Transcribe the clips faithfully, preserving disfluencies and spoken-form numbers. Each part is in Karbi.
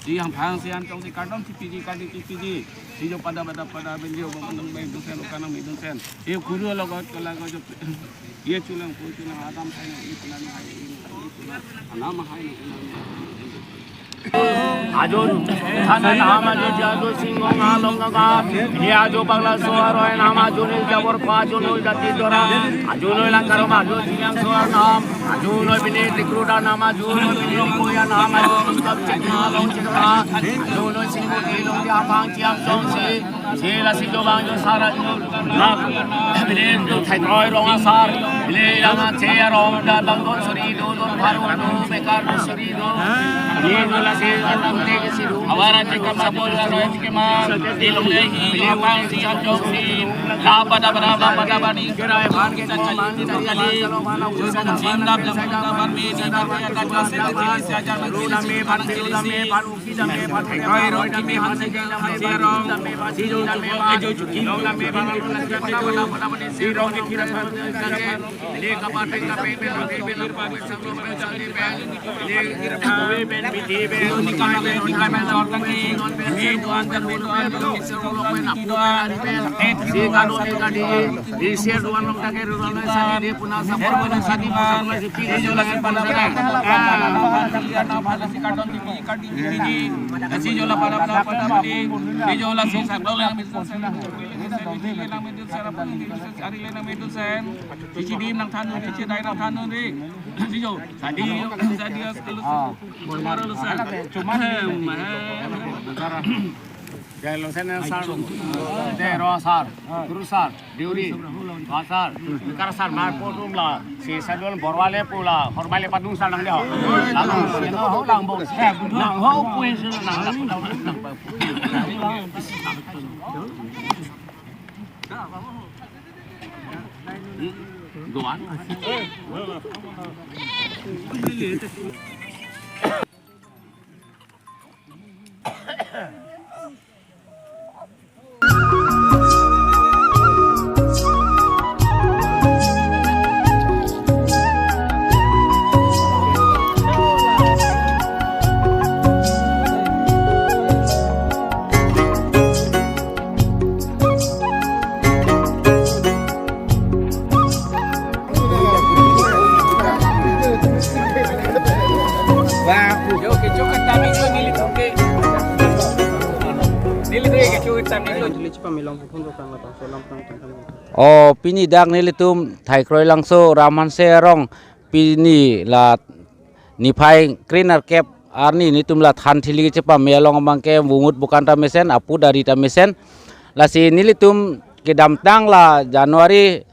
Si hangphang si anchong si kardom si piji kardom si piji. Si jo pada pada pada benjo bang nang bai dunsen okanang bai dunsen. Ye kuru logot kala go jo. Ye chulang ko chulang adam hai na ye chulang hai ye chulang anam hai na. Ajun, thana nama jo jago singong along naga. Ye ajo pagla soar oi nama ajun il jabor pa ajun ul jati dora. Ajun ul langkar ma ajun silang soar nam. Ajun ul bini tikruda nama ajun ul bini koya nama ajun ul kap chik ma along chik ma. Ajun ul singong ilong di apang chiam song si. Sila si dobang jo sara jo. Nak. Bini tu thai troi rong asar. Bini yang che rong da bang don suri do don pharu do bekar do suri do. Bini tu la si alam te ke si do. Awara che kam sabol la roi ke ma. Di long le hi ma pang si am jo si. La pada pada pada pada ni. Kira ban ke mo man kali. Jin dap dap dap ban me ni ba ya ka ka se te si ajar ma si ban ke si. Sisi dim nang than nun ri, chedai nang than nun ri. Sisi jo, sadi, sadi as kalau Ah. Cuma lu sa. Cuma Ahem, ahem. Jai lo sen sar. Te ro sar, guru sar, diuri, ba sar, kar sar mar po tum la. Si sadol borwale pula, hormale padung sar nang dia. Lalu si no ho lang bo. Nang ho pui si nang. Doan. O pini dak nelitum Thaikroi Langso Ramhanse Arong pini la niphai krenerkep arni nelitum la than thili kechepame along abangke bumut bukan ta mesen, aput ari ta mesen. Lasi nelitum kedamtang la January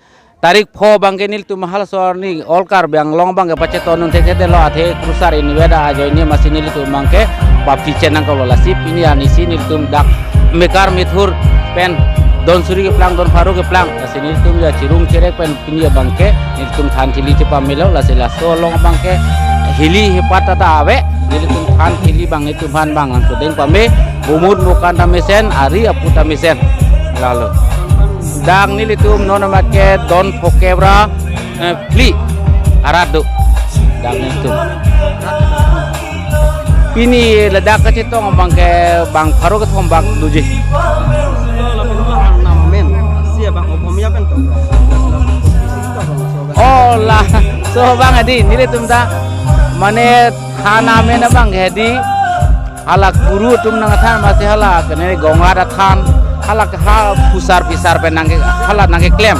tarik pho abangke nelitum halaso arni All Karbi Anglong abangke pacheton un thekthedetlo athe krusar iniveda ajoine masi nelitum abangke bapti chenang kalo lasi pini arni si nelitum dak mekar methur pen don suri keplang don pharo keplang lasi nelitum ya chirung cherek pen pini abangke nelitum than thili chepamelo lasi laso along abangke hili hepat ta ave nelitum than thili abang nelitum han abang langsodeng pame bumut bukan ta mesen ari aput ta mesen lalo dak nelitum non abangke don phokep ra eh, phli arat do dak nelitum. Pini ladak kachetong abangke bang pharo kethom bak doji. Oh la, so abang hedi, nelitum ta mane than amen abang hedi, hala guru atum nangthan masi hala kene Gonghat athan, hala ha phusar phisar pen nangke hala nangkeklem.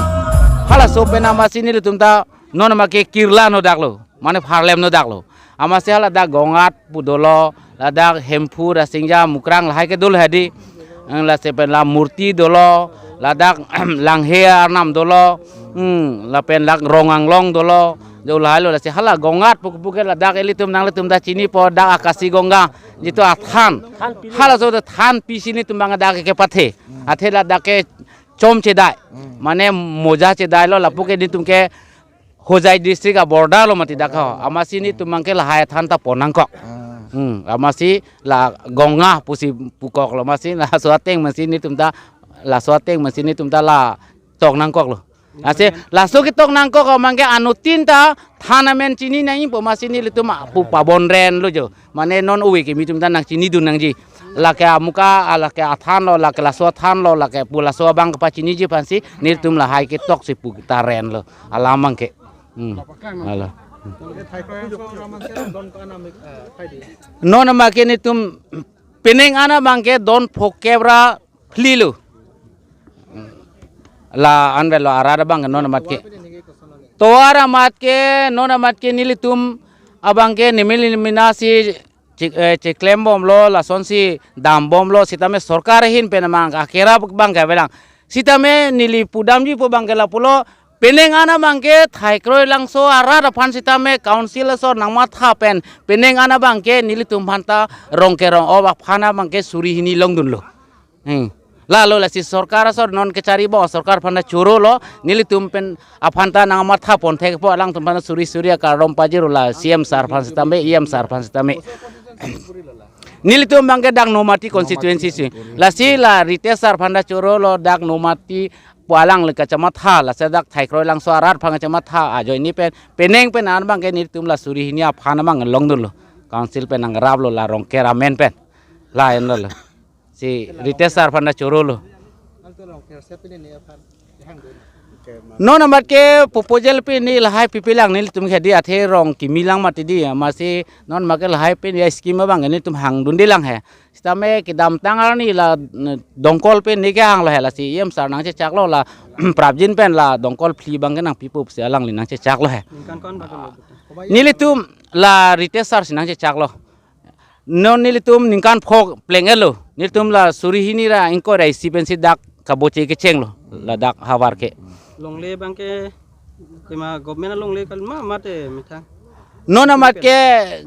Halaso pen masi nelitum ta non abangke kirla no daklo. Mane pharlem no daklo. Amatsi haladak Gonghat pu dolo, ladak Hemphu, Rasingja, Mukrang lahai ke dolo hedi. Hmm, lasi pen la Murti dolo, ladak Langhe arnam dolo, hmm, lapen lak Rong Anglong dolo, jo lahai lo lasi hala Gongat pu, puke ladak ilitum nanglitum ta chinipo dak Akashi Ganga, jitu athan. Halaso ta thanpi si netum abang dak kepathe. Athe ladak ke chom chedai. Mane moja chedai lo lapu ke netum ke Hojai district a border lo mati dak ho. Amatsi netum abang ke lahai athan ta pon nangkok. Ah. Hmm, amatsi la Gonga pusi pukok lo, amatsi laso ateng amatsi netum ta, laso ateng amatsi netum ta la tok nangkok lo. Ase laso ketok nangkok abang ke anuttin ta than amen chini nangpo, amatsi nelitum pu pabon ren lo jo. Mane non ove kimi atum ta nangchinidun nangji. Lake amuka, ah, lake athan lo, lake laso athan lo, lake pu laso abang kepachiniji aphansi netum lahai ketok si pu ta ren lo. Alam abang ke. Hmm. Alo. Non amat ke netum penang an abang ke don phokep ra phli lo. La anvet lo arat abang ke non amat ke. Tovar amat ke, non amat ke nelitum abang ke nimil nimina si chek-, eh, cheklem bomlo, lasonsi dam bomlo, sitame sorkar ahin pen amang akera abang ke avelang. Sitame neli pudamji pu abang ke lapulo, penang an abang ke Thaikroi Langso arat aphan sitame council asor nangmatha pen, penang an abang ke nelitum aphan ta Rongker Rong-op aphan abang ke suri hini longdunlo. Hmm. Lalo lasi sorkar asor non kechari bo, sorkar aphan ta choro lo, nelitum pen aphan ta nangmatha ponthekpo, alangtum aphan suri suri akardom pajirlo la C M sir aphan sitame, E M sir aphan sitame. Nelitum abang ke dak Nomati constituency si. Lasi la Ritesh sir aphan ta choro lo dak Nomati pu alang le kachematha, lasi dak Thaikroi Langso arat aphan kachematha ajoine pen, penang pen an abang ke nelitum la suri hini aphan abang longdunlo. Council pen nangraplo la Rongker amen pen. La en lo. Si Ritesh sir aphan ta choro lo. Non amat ke proposal pini lahai pipelang nelitum ke di athe rong kimi lang mati di, amatsi non amat ke lahai pini ya scheme abang nelitum hangdunde lang he. Sitame kedamtang arni la, mm, Dongkol pini ke hanglo he, lasi E M sir nangchechaklo la prapjin pen la Dongkol phli abang ke nangpipo pusi alangli nangchechaklo he. Ningkan ko-an abang ke lo? Nelitum la Ritesh sir si nangchechaklo. Non nelitum ningkan pho pleng-et lo. Nelitum la suri hini ra ingkoi ra isi pensi dak kaboche kechenglo. Ladak havar ke. Longle abang ke koima government alongle kalima mate methang. Non amat ke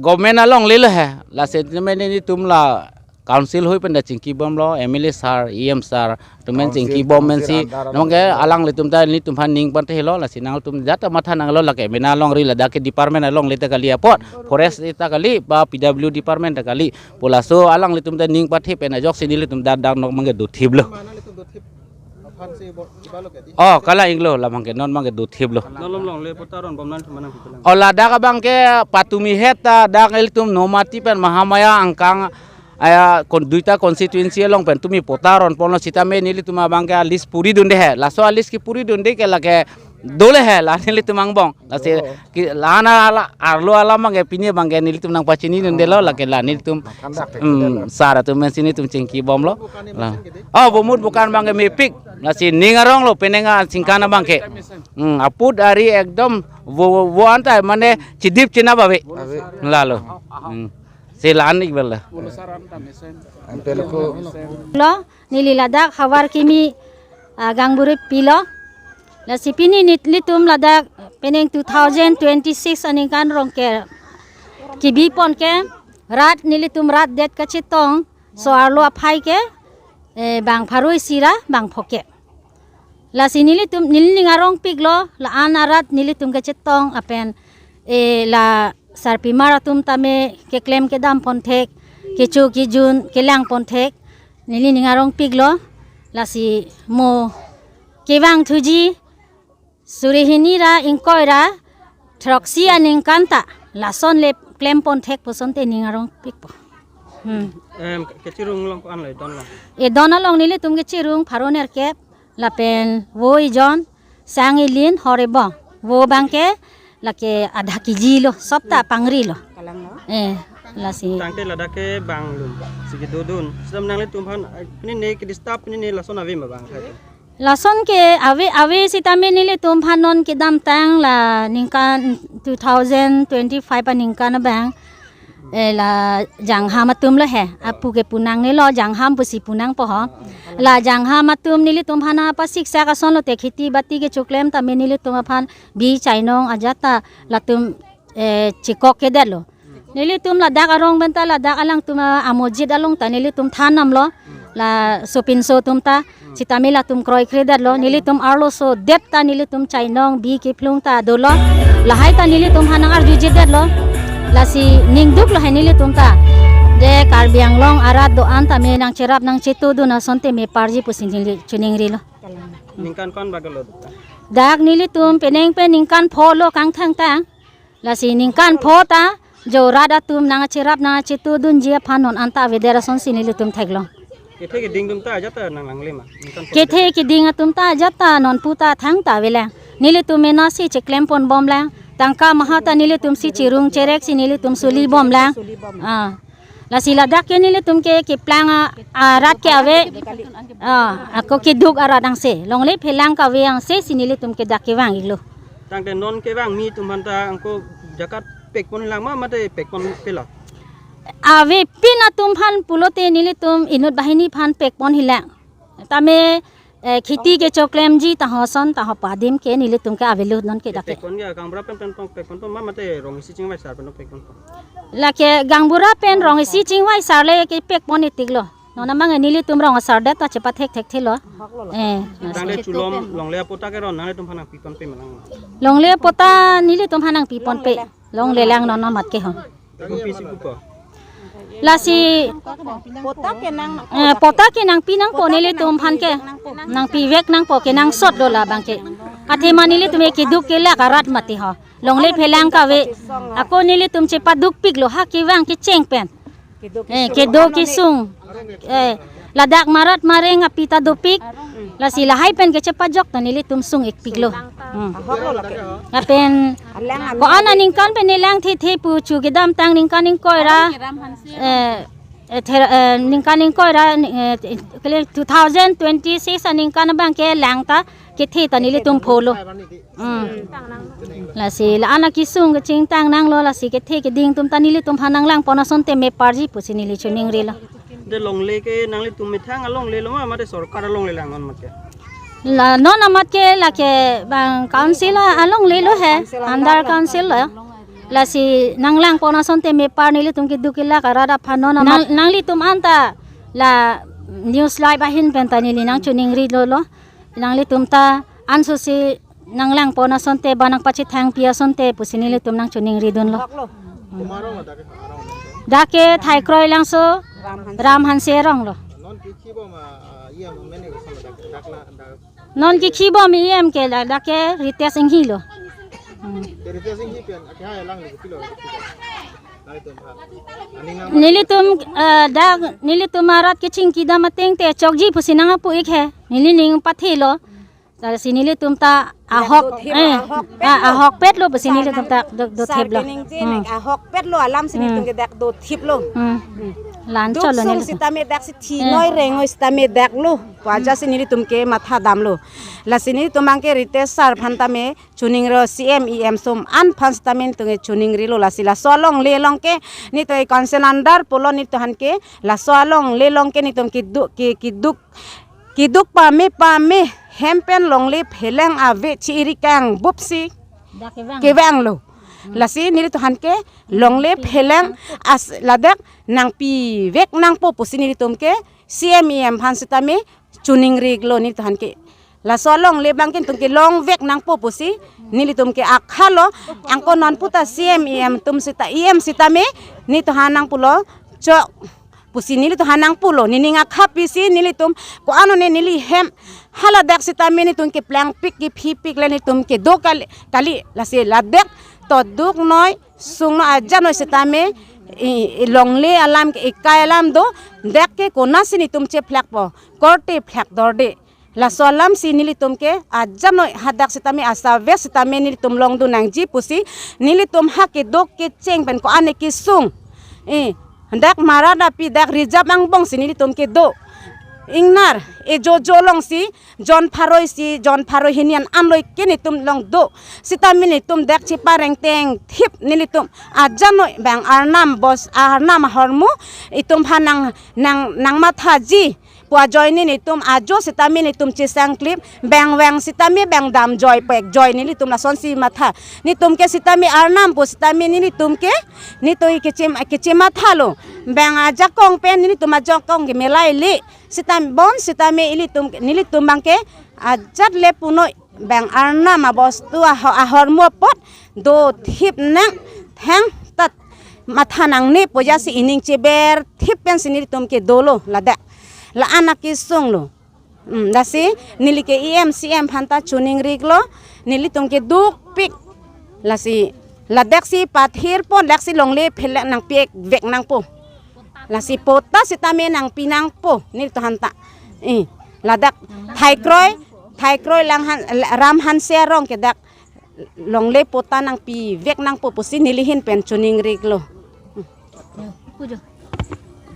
government alongle lo he. Lasi nelitum la council ahoi pen ta chingki bomlo, M L A sir, E M sir, atum pen chingki bom pen si, council under nonke alanglitum ta nelitum aphan ning panthe lo, lasi nangtum jat matha nanglo lake mena longri ladak ke department alongle ta kali apot, forest ta kali, ba P W department ta kali, pu laso alanglitum ta ning panthe pen ajoksi nelitum dak dak nok abang ke dothiplo. Oh, kalang lo, la abang ke non abang ke dothiplo. Nolom longle patta ron bom nangtum aphan nangpipelang. Oh, ladak abang ke patumi het ta dak ilitum Nomati pen Mahamaya angkang aya kon duita constituency along pen tumi patta ron ponlo sitame nelitum abang ke a-list puridunde he. Laso a-list kepuridunde ke lake dole he la nelitum angbong. Lasi ki la-an ala arlo alam abang ke pini abang ke nelitum nangpachinidunde lo lake la nelitum, mm, sir atum pensi nelitum chingki bomlo. La. Oh, bomut bukan abang ke mepik. Lasi ning arong lo penang aningkan abang ke. Hmm, aput ari ekdom vo, vo, vo anta mane chidip chinap ave. Ave. Lalo. Hmm. Si la-an ik bela. Ampel ko. Lo, neli ladak havar kimi, ah, gangburi pilo. Lasi pini nelitum ladak penang two thousand twenty-six aningkan Rongker kebi pon ke rat nelitum rat det kachetong so-arlo aphai ke, eh, bang pharo isi ra bang phokep. Lasi nelitum neli ning arongpiklo la-an arat nelitum kachetong apen, eh, la sarpimar atum tame keklem kedam ponthek, kecho kejun kelang ponthek, neli ning arongpiklo, lasi mo kevang thuji, suri hini ra ingkoi ra throksi aningkan ta lason le klem ponthek pu asonte ning arongpikpo. Hmm. Em, kechirung along ko-an lo, edon along? Edon along nelitum kechirung pharo nerkep, lapen vo ejon, sang elin, hor ebong. Vo abang ke lake adha kg lo, sop ta pangrilo. Kalang lo? Eh, lasi. Tangte ladak ke bang lum si kedodun. Sita nanglitum aphan, eh, pini ne ke disturb, pini ne lason ave ma bang khai? Lason ke ave, ave sitame nelitum aphan non kedamtang la ningkan two thousand twenty-five aningkan abang Eh, la jangham atum lo he. Apu ke punang ne lo, jangham pusi punang po ho. La jangham atum nelitum aphan pasiksak ason lote kheti bati kechoklem tame nelitum aphan bi chainong ajat ta latum, eh, chikok kedet lo. Nelitum ladak arong pen ta ladak alangtum a-, amojit along ta nelitum than nam lo. La sopinso atum ta sitame latum kroikre det lo, nelitum arloso det ta nelitum chainong bi kephlung ta dolo. Lahai ta nelitum aphan nang-arjuji det lo. Lasi ningduk lo he nelitum ta. Je Karbi Anglong arat do-an tame nangcherap nangchetudun asonte me parji pusi neli choningri lo. Ningkan ko-an bak lo? Dak nelitum penang pen ningkan pho lo kangthang ta. Lasi ningkan pho ta jo rat atum nangcherap nangchetudunji aphan non anta avedet asonsi nelitum theklong. Kethe keding atum ta ajat ta nanglangle ma? Ningkan pho. Kethe keding atum ta ajat ta nonpu ta thangta avelang. Nelitum mena si cheklem pon bomlang. Tangka maha ta nelitum si chirung cherek si nelitum soli bomlang. Ah. Lasi ladak ke nelitum ke keplang a, arat ke ave. Ah, ako keduk arat angse. Longle phelang kave angse si nelitum ke dak kevang iklo. Tangte non kevangmi atum aphan ta angko jakat pekpon lang ma mate pekponpe lo? Avepin atum aphan pulote nelitum inut banghini aphan pekpon hilang. Tame, eh, kheti kechoklemji taho ason taho adim ke nelitum ke avelo non ke dak ke. Pekpon ke gaonbura pen pen pekpon po ma mate rong isi chingvai sar pen pekpon po? Lake gaonbura pen rong isi chingvai sar le kepekpon itik lo. Non amang nelitum rong asar det ta chepathek thekthe lo. Eh, tangte chulom longle apatta ke ron nanglitum aphan nangpiponpe ma lang? Longle apatta nelitum aphan nangpiponpe. Longle lang non amat ke ho. Ako pisi pupo? Lasi patta ke nang, eh, patta ke nangpi nangpo nelitum aphan ke. Nangpivek nangpo kenangsot lo labang ke. Athema nelitum ke keduk kelak arat mati ho. Longle phelang kave. Ako nelitum chepadukpik lo ha kevang kecheng pen. Eh, kedo kesung. Eh, ladak marat mareng api ta dopik. Lasi lahai pen kechepajok ta nelitum sung ikpik lo. Hmm. Lapen ko-an aningkan pen nelang thethe pu chu kedamtang ningkan ingkoi ra. Eh, eh, thera-, eh, ningkan ingkoi ra, eh, kele two thousand twenty-six aningkan abang ke lang ta kethe ta nelitum pho lo. Hmm. Lasi la-an akesung kechingtang nanglo, lasi kethe keding atum ta nelitum aphan nanglangpon asonte me parji pusi neli choningri lo. De longle ke nanglitum methang alongle lo ma mate sorkar alongle lang non amat ke? La non amat ke lake bang council alongle lo he, under council lo. Lasi nanglangpon asonte me par nelitum keduk kelak arat aphan non amat. Nang, nanglitum anta la news live ahin pen ta neli nangchoningri lo lo. Nanglitum ta ansosi nanglangpon asonte ba nangpachethangpi asonte pusi nelitum nangchoningri dunlo. Komarong lo dak ke, arong lo? Dak ke Thaikroi Langso, Ram Hanse. Ram Hanse arong lo. Non kekhi bom, ah, E M mene ko sama dak, dak la, dak. Non kekhi bom E M ke dak, dak ke Ritesh Enghee lo. Hmm. Ke Ritesh Enghee pen, ake hai lang lo, pilo, pilo. Nelitum, eh, dak, nelitum arat kechingki dam ateng te chokji pusi nangpu ik he. Nelining pathe lo. Lasi nelitum ta ahok, dothip, eh, ahokpet ah, lo. Ahokpet lo pusi nelitum ta do, dothip lo. Sar keningje, hmm, ahokpet lo alam si, hmm, nelitum ke dak dothip lo. Hmm. Hmm. Lan duk cholo sung nelitum. Sitame dak si thi, hmm, noi rengoi sitame dak lo. Pu ajat si nelitum ke matha damlo. Lasi nelitum abang ke Ritesh sir aphan tame choningri, C M E M atum an aphan sitame nelitum ke choningri lo, lasi laso alongle along ke nelitum council under pulo nelitum aphan ke laso alongle along ke nelitum keduk ke, keduk keduk pame pame hem pen longle phelang ave chiri kangbup si dak kevang, kevang lo. Hmm. Lasi nelitum aphan ke longle phelang as ladak nangpivek nangpo pusi nelitum ke C M E M aphan sitame choningri lo nelitum aphan ke. Laso alongle abang ke nelitum ke longvek nangpo pusi nelitum ke akha lo, angko nonpu ta C M E M atum sita, E M sitame nelitum aphan nangpulo chok pusi nelitum aphan nangpulo, nening akha pisi nelitum ko-an one neli hem haladak sitame nelitum keplangpik kephipik le nelitum kedo kali, kali lasi ladak toduk noi sung noi ajan noi sitame i, i longle alam ke ekai alam do, dak ke konatsi nelitum chephlakpo, korte phlak dorde. Laso alam si nelitum ke ajan noi hadak sitame asave sitame nelitum longdun nangji pusi nelitum ha keduk kecheng pen ko-an kesung. Eh, dak marat api dak reserve angbong si nelitum kedo. Ingnar, ejojo alongsi, jon pharo isi, jon pharo hini an anloi ke netum along do. Sitame netum dak cheparengteng thip nelitum. Ajan noi bang arnam bos, arnam ahormu, itum aphan nang, nang, nangmathaji pu ajoine netum ajo sitame netum chesangklip, bang vang sitame bang damjoi pekjoi nelitum lasonsi matha. Netum ke sitame arnam pu sitame nelitum ke, netum kechem, kechemathalo. Bang ajakong pen nelitum ajakong ke melai le. Sitame bon sitame ilitum, nelitum abangke ajat le punoi bang arnam abostu aho-, ahormu apot do thip nang thangtat matha nangne pu ajatsi ining cheber thip pensi nelitum ke dolo ladak. La-an akesung lo. Hmm, lasi neli ke E M C M aphanta choningriklo, nelitum ke dukpik. Lasi ladaksi pathir pon, ladaksi longle phelang nangpivek nangpo. Lasi patta sitame nangpi nangpo, nelitum aphanta. Eh, ladak Thaikroi, Thaikroi Langhan, Ram Hanse arong ke dak longle patta nangpivek nangpo pusi neli ahin pen choningriklo. Pujo.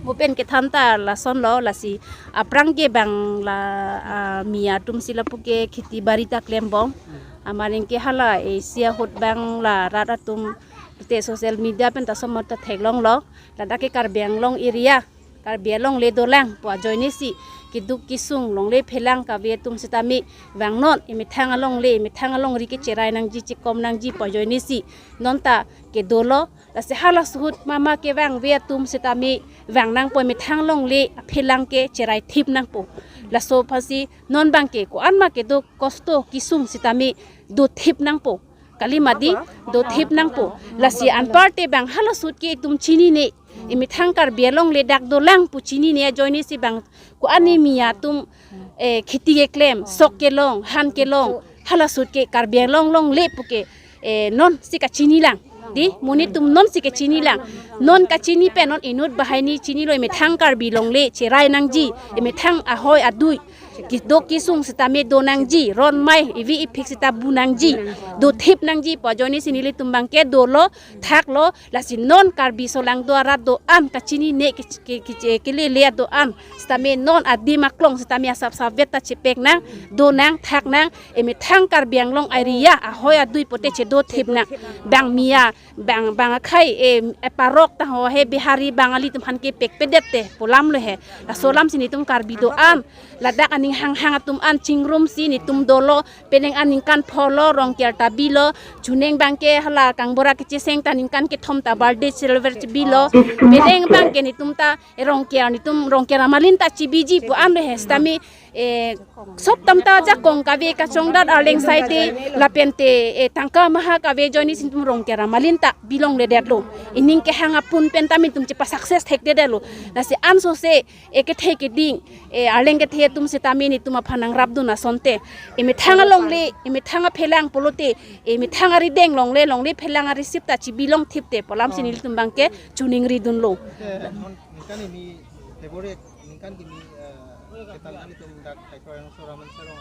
Mo pen ke thanta lasonlo, lasi aphrang ke bang la, ah, Miya atumsi lapu ke kheti bari ta klembom. Amat anke hala isi ahut bang la rat atum te social media pen ta somar ta theklonglo. Ladak ke Karbi Anglong area, Karbi alongle dolang pu ajoinesi keduk kesung longle phelang kave atum sitame vangnon, emethang alongle, emethang alongri ke cherai nangji, chekom nangji pu ajoinesi non ta ke dolo. Lasi hala suhut mama kevangve atum sitame vang nangpo, emethang alongle aphelang ke cherai thip nangpo. Laso aphansi non abangke ko-an ma kedo kosto kesung sitame do thip nangpo. Kalima di, do thip nangpo. Lasi anparte bang hala suhut ke itum chinine. Emethang Karbi alongle dak dolang pu chinine ajoinesi bang ko-an ne Miya atum, eh, kheti keklem, sok kelong, han kelong, hala suhut ke Karbi Anglong longle pu ke, eh, nonsi kachinilang. Di, mo netum nonsi kachinilang. Non kachini pen non inut banghini chinilo, emethang Karbi longle cherai nangji, emethang ahoi adui keduk kesung sitame do nangji, ron mai, evi ephik sita bu nangji, do thip nangji pu ajoinesi nelitum abangke dolo, thaklo. Lasi non Karbi aso lang do arat do-an kachinine ke, ke, ke, kelele do-an sitame non adim aklong sitame asap sapvet ta chepek nang, do nang, thak nang, emethang Karbi Anglong area ahoi adui pote chedo thip nang. Bang Miya, bang, bang akhai, eh, eh, parok ta ho he Bihari Bangali atum aphan kepekpedet te pu alam lo he. Laso alamsi netum Karbi do-an, ladak aning hanghang atum an chingrumsi netum dolo, penang an ningkan pholo Rongker ta bilo, chuneng abangke hala kangbura kecheseng ta ningkan kethom ta birthday celebrate bilo, penang abangke netum ta, eh, Rongker, netum Rongker amalin ta chibiji pu an lo he sitame, eh, sop tam ta ajakong kave kachongdat arleng saite lapen te, eh, tangka maha kave ajoinesi netum Rongker amalin ta bilongledetlo. Ining kehang apun pen tame netum chepa success thekdedetlo. Lasi ansose, eh, kethe keding, eh, arleng kethe atum sitame netum aphan nangrapdun asonte. Emethang alongle, emethang aphelang pulote, emethang arideng longle, longle phelang arisip ta chibilong thip te pu alamsi nelitum abangke choningridunlo. Ningkan kimi February, ningkan kimi, eh, ketal nelitum dak Thaikroi Rongso Ram Hanse arong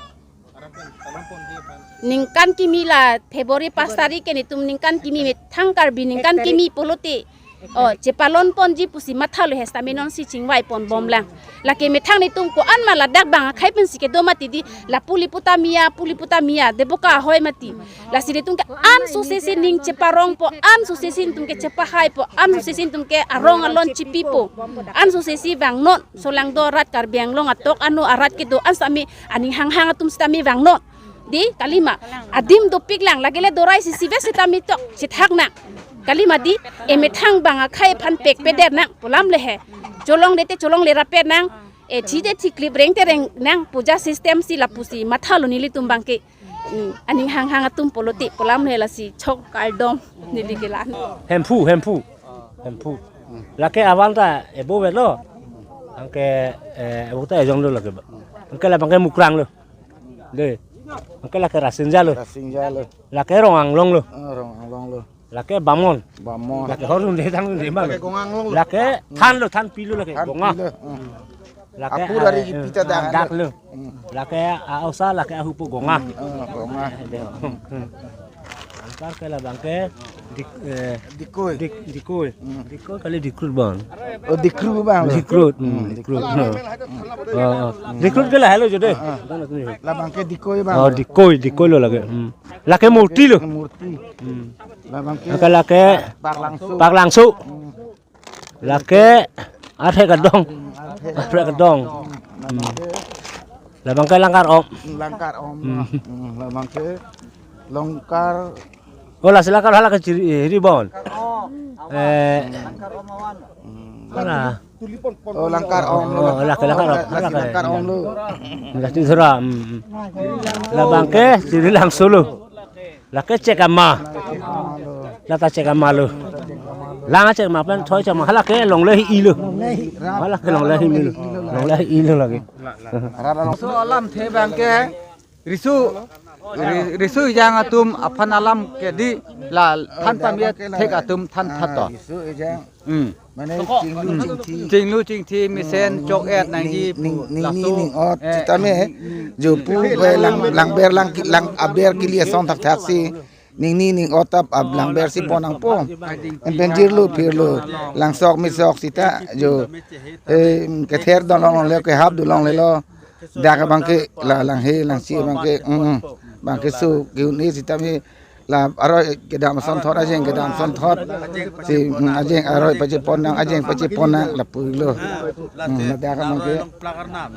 arat pen talon ponji aphan. Ningkan kimi la February pas tarik ke netum ningkan kimi, emethang Karbi ningkan kimi pulote. Oh, chepalon ponji pusi mathalo he sitame nonsi chingvai ponbomlang. Lake emethang netum ko-an ma ladak bang akhai pensi kedo mati di, la puli puta Miya, puli puta Miya, Deboka ahoi mati. Lasi netum ke ansosesi ning cheparongpo, ansosesi netum ke chepahaipo, ansosesi netum ke arong alon chipipo, ansosesi vangnon, aso lang do arat Karbi Anglong atok ano arat kedo-an sitame aning hanghang atum sitame vangnon. Di, kalima. Adim dopiklang, lake le dorai isi vet sitame tok, chethak nang. Kalima di, emethang bang akhai aphan pekpedet nang pu alam le he. Cholongle te cholongle rapet nang, eh, thi te thi klip reng te reng nang pu ajat system si lapusi mathalo nelitum abangke. Hmm, aning hanghang atum pulote pu alam le lasi chok kardom neli kelang. Hemphu, Hemphu. Hemphu. Lake avan ta ebo velo. Anke, eh, ebo ta ejong lo lake. Anke labangke Mukrang lo. De. Anke lake Rasinja lo. Rasinja lo. Lake Rong Anglong lo. Ah, Rong Anglong lo. Lake Bamon. Bamon. Lake Horunde Thangnde ma lo. Lake Gonga Anglong lo. Lake Than lo, Thanpi lo lake. Thanpi Gonga. Lo, hmm. Lake, apu dari eh, pita eh, dak dak lo. Hmm. Lake, ah, osa lake ahupo Gonga. Hmm, ah, Gonga. De. Antar ke labangke dik, eh, Dikoi. Dik, Dikoi. Hmm. Dikoi kali Dikrut bon. Oh, dikru bang. Dikru, hmm, dikru. Oh, oh. Dikru ke lahelo jode. Labang ke dikoi bang. Oh, dikoi, dikoi lo lake. Hmm. Lake murti lo. Murti. Hmm. Labang ke. Lake lake. Paklangso. Paklangso. Hmm. Lake athek adong. Athek adong. Hmm. Labang ke langkar om. Langkar om. Hmm. Hmm, labang ke longkar. Oh, lasi langkar hala ke chiri, eh, ribon. Eh. Hmm. Hala. Oh, langkar om lo. Oh, lake langkar om. Lasi langkar om lo. Lasi sura. Hmm. Labang ke chiri langso lo. Lake chek ama. Lata chek ama lo. Lang chek ama pen thoi chek ama. Hala ke longle hi-i lo. Hala ke longle hi-i lo. Longle hi-i lo lake. So alamthe bang ke risu, ri-, risu ejang atum aphan alam ke di la than pame thek atum than thatto. Risu ejang. Hmm. Mane chinglu chingthi. Chinglu chingthi mesen chok-et nangji pu. Ning, ning, laso. Ning, ning ot. Eh, sitame. Hmm. Jo pu, eh, lang, langber lang ki, lang aber kili asong thakthak si. Ning ni ning ot ap, ap langber si pon nangpo. Em pen jirlo phirlo. Langsok misok sita jo. Eh, kether do longle, kehap do longlelo. Dak abang ke la langhe langsi abang ke, mm, mm. Abang ke su ke-un-e sitame la aroi kedam asonthot, ajeng kedam asonthot. Si, mm, ajeng aroi pachepon nang, ajeng pachepon nang lapu lo. Mm, dak abang ke.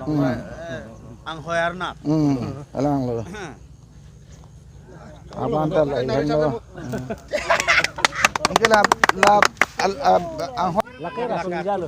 Mm. Anghoi arnap. Mm, alang lo. Abang ta la ilang lo. Anke la, la, al, ab, anghoi. Lake ra sumja lo.